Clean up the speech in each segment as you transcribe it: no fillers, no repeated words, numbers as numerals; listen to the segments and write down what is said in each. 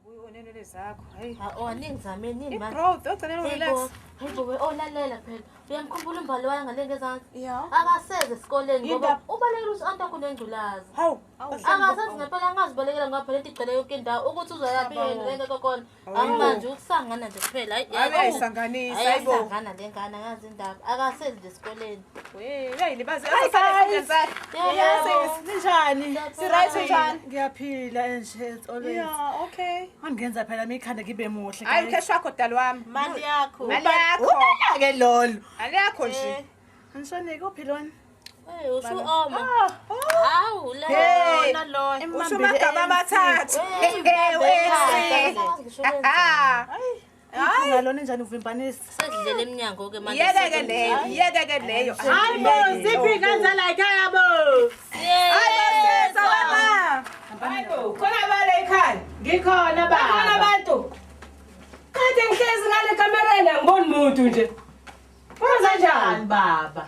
Ubuye onenwele zakho. Hayi. Ha oh ningizame nini manje? I-growth ogcine relax. Hey bo, oh lalela phela. Uyangikhumbula umbali wayo ngale ngezansi. Yeah. Akaseze esikoleni ngoba Yindaba? ubalekela ukuthi anti wakho unengculazi. Hawu. Akasazi ngempela angazibalekela ngoba phela into igcwele yonke indawo ukuthi uzoyaphi yena ngeke khona. Angimanje ukusangana nje kuphela. Hayi Hayi uyayisanganisa hayibo. Ayisangana le ngane angazi indaba. Akasezi nje esikoleni. We, uyayilibaza. Asasale ezandleni zakhe. Yebo. Ninjani? Si right njani? Ngiyaphila enje as always. Yeah, okay. Angenza phela imikhanda ngibe muhle. Hayi ukheshi wakho dali wami. Mali yakho. Mali yakho. Ubala ke lolo. Mali yakho nje. Anishone kuphi lona? Hey usho oma. Ah, Hawu la. Hey. lona. Usho amagama amathathu. Hey, Hey, ubambe Hayi. Ngalona njani uvimbanisa? Sedlele eminyango ke manje. Yeke ke leyo, yeke ke leyo. Hayi bo, ziphi ingane zala ekhaya bo? Hayi bo, baba. Hayi bo, khona abale ekhaya. Ngikhona baba. Bakhona abantu. Kade ngihlezi ngale kamereni angiboni muntu nje. Kwenza njani baba?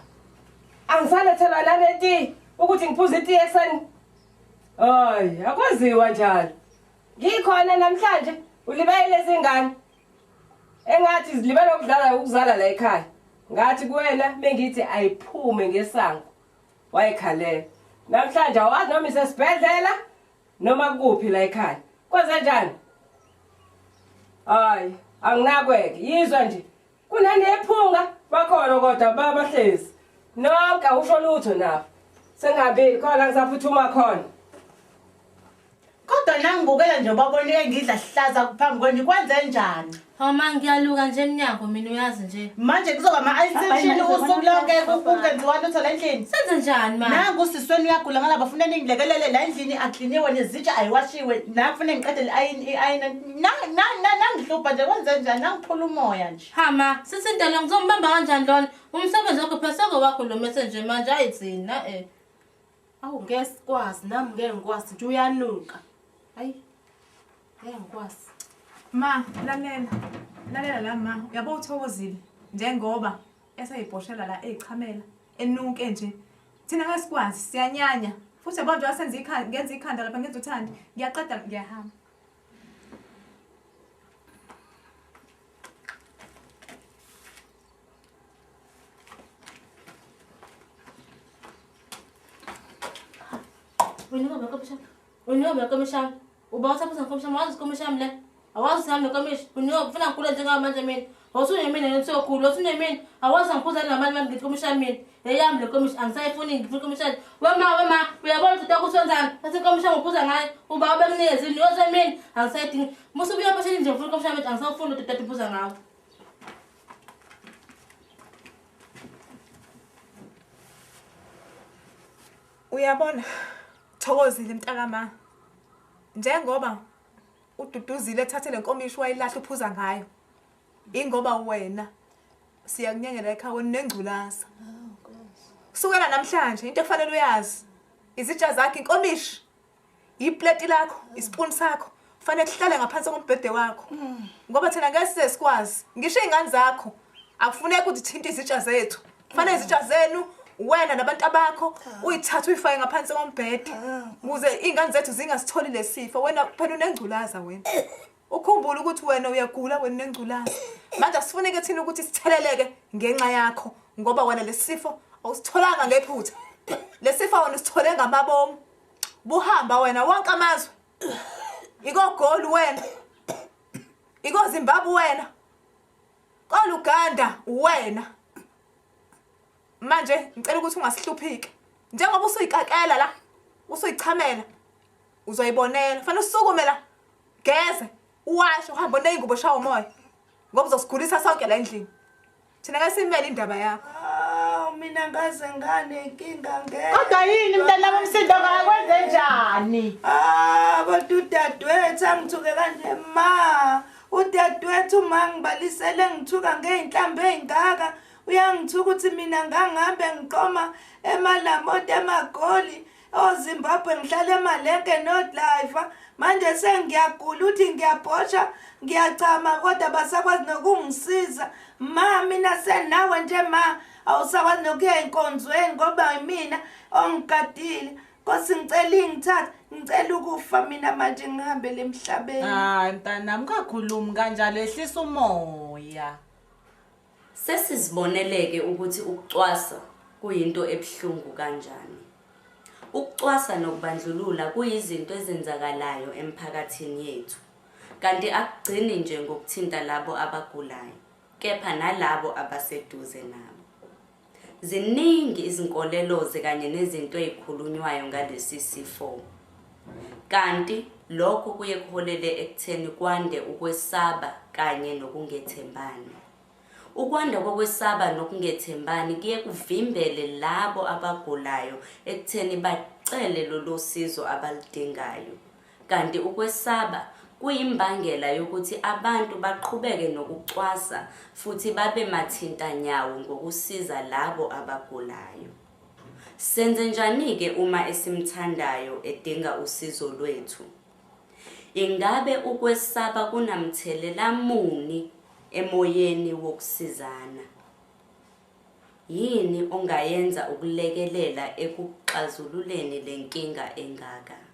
Angisalethelwa nale tea ukuthi ngiphuze itiye ekuseni. Hayi, akwaziwa njalo. Ngikhona namhlanje ulibele lezi ngane. Engathi zilibele ukudlala ukuzala la ekhaya. Ngathi kuwena bengithi ayiphume ngesango. Wayekhalela. Namhlanje awazi noma isesibhedlela noma kuphi la ekhaya. Kwenze njani? Hayi, anginakweke. Yizwa nje. Kunanephunga bakhona kodwa babahlezi. Nonke awusho lutho nabo. Sengihambile khona ngisaphuthuma khona. Kodwa nangibukela nje babonike ngidla hlaza phambi kwenu kwenze njani? Hawu ma ngiyaluka nje eminyango mina uyazi nje. Manje kuzoba ama-isolation usuku lonke kungenziwa lutho la endlini. Senze njani ma? Nangu usisweni uyagula ngalaba funa ningilekelele la endlini akliniwe nezitsha ayiwashiwe la kufanele ngiqede le-ayini i-ayini nangihlupha nje kwenze njani nangiphula umoya nje. Ha ma, sisindalo ngizombamba kanjani lona? Umsebenzi wakho phela seko wakho lo message manje ayithina eh. Awu ngeke sikwazi nami ngeke ngikwazi nje uyanuka. Hayi. Ngeke ngikwazi. Ma, lalela. Lalela la ma, uyabo uthokozile njengoba esayibhoshela la eyichamela enuke nje. Thina ngeke sikwazi siyanyanya. Futhi yabo nje wasenza ikhanda, ngenza ikhanda lapha ngenza uthandi. Ngiyaqeda ngiyahamba. Wena ubaba komishana. Wena ubaba komishana. Uba usaphuza komishana, wazi komishana le. Awazi sami komish. Wena ufuna ngikhule njengamanje mina. Awusune mina ngithokhulu, awusune mina. Awazi ngiphuza ngamanje manje ngithi komishana mina. Eyami le komish angisayifuni ngifuna komishana. Wema wema, uyabona ukuthi ukusenzani? Athi komishana ngiphuza ngayo. Uba ubemnikeza niyozwe mina angisayidingi. Musubuya phashini nje ngifuna komishana manje angisawufuni ukuthi utata uphuza ngawo. Uyabona Thokozile mntakama. Njengoba ududuzile ethathe lenkomishi wayilahla uphuza ngayo. Ingoba wena siyakunyanyela ekhaya wena nengculaza. Kusukela namhlanje into ekufanele uyazi izitsha zakhe inkomishi, iplate lakho, ispoon sakho kufanele kuhlale ngaphansi kombhede wakho. Ngoba thina ngeke size sikwazi ngisho izingane zakho akufuneki ukuthi thinte izitsha zethu. Kufanele izitsha zenu wena nabantu abakho uyithathe uyifake ngaphansi kombhede ukuze izingane zethu zingasitholi lesifo. Wena phela unengculaza wena. Ukhumbule ukuthi wena uyagula wena unengculaza. Manje asifuneke thina ukuthi sitheleleke ngenxa yakho ngoba wena lesifo awusitholanga ngephutha. Lesifo wena usithole ngamabomu. Buhamba wena wonke amazwe. Ikogoli wena. Iko Zimbabwe wena. KoLuganda wena. Manje ngicela ukuthi ungasihluphiki. Njengoba usuyikakela la, usuyichamela, uzoyibonela. Fanele usukume la. Geze, uwashe, uhambe oneyingubo shawa umoya. Ngoba uzosigulisa sonke la endlini. Thina ngeke simele indaba yakho. Awu mina ngaze nganenkinga ngeke. Kodwa yini mntanami umsindo ngakwenze njani? Ah, kodwa udadewethu angithuke kanje ma. Udadewethu ma ngibalisele ngithuka ngey'nhlambi ey'ngaka. Uyangithuka ukuthi mina ngangihambe ngiqoma emalamoto emagoli oZimbabwe ngihlala emalenke nodliver. Manje sengiyagula uthi ngiyabhosha ngiyachama kodwa basakwazi nokungisiza. Ma mina senawe nje ma awusakwazi nokuya enkonzweni ngoba yimina ongigadile. Nkosi ngicela ingithathe, ngicela ukufa mina manje ngihambele emhlabeni. Hayi mntanami ungakhulumi kanjalo ehlisa umoya. Sesiziboneleke ukuthi ukucwasa kuyinto ebuhlungu kanjani. Ukucwasa nokubandlulula kuyizinto ezenzakalayo emphakathini yethu. Kanti akugcini nje ngokuthinta labo abagulayo, kepha nalabo abaseduze nabo. Ziningi izinkoleloze kanye nezinto ezikhulunywayo ngalesi sifo. Kanti lokho kuye kuholele ekutheni kwande ukwesaba kanye nokungethembani. Ukwanda kokwesaba nokungethembani kuye kuvimbele labo abagulayo ekutheni bacele lolu sizo abaludingayo. Kanti ukwesaba kuyimbangela yokuthi abantu baqhubeke nokucwasa futhi babe mathintanyawo ngokusiza labo abagulayo. Senzenjani-ke uma esimthandayo edinga usizo lwethu? Ingabe ukwesaba kunamthelela muni emoyeni wokusizana? Yini ongayenza ukulekelela ekuxazululeni le nkinga engaka?